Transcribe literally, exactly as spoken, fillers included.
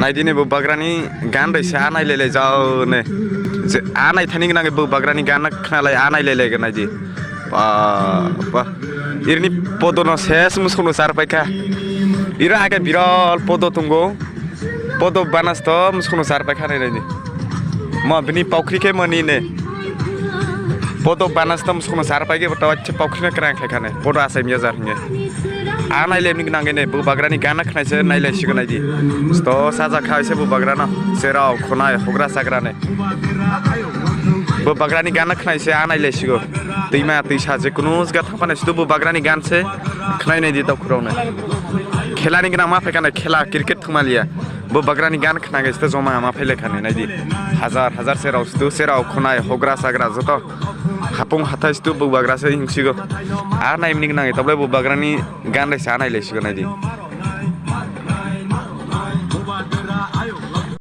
Naidi ni bubagrani gan bai se anai lele jao ne. Je anai thani gwnang bubagrani gan khna lai anai lele gwnai di. Ba, ba. Irini podo no ses musuno sar paikha. Ira age birol podo tungo. Podo banas to musuno sar paikha nai naidi. Mo bini paukri khe mani ne. Podo banas to musuno sar paikhe bota wacche paukri na krang khai khane. Podo asai miya jar hinge. Anai lemni nangene bubagrani gana khnaise nai lai sigo naidi. Sto saja khaise bubagrano. Serao khonai hogra sagrane. Bubagrani gana khnaise anai lai sigo. Twima twisa je kunu jga thangpane situ bubagrani gan se khnai naidi tau khurokno. Khelani gana ma phaikane khela cricket thwngmaliya. Bubagrani gan khnage situ joma ma phailai khane naidi. Hajar hajar serao situ serao khonai hogra sagra joto. Hapung hathai situ bubagra se hingsigo. A naimni gwnang tabule bubagrani gan lai sa nai lai sigo naidi.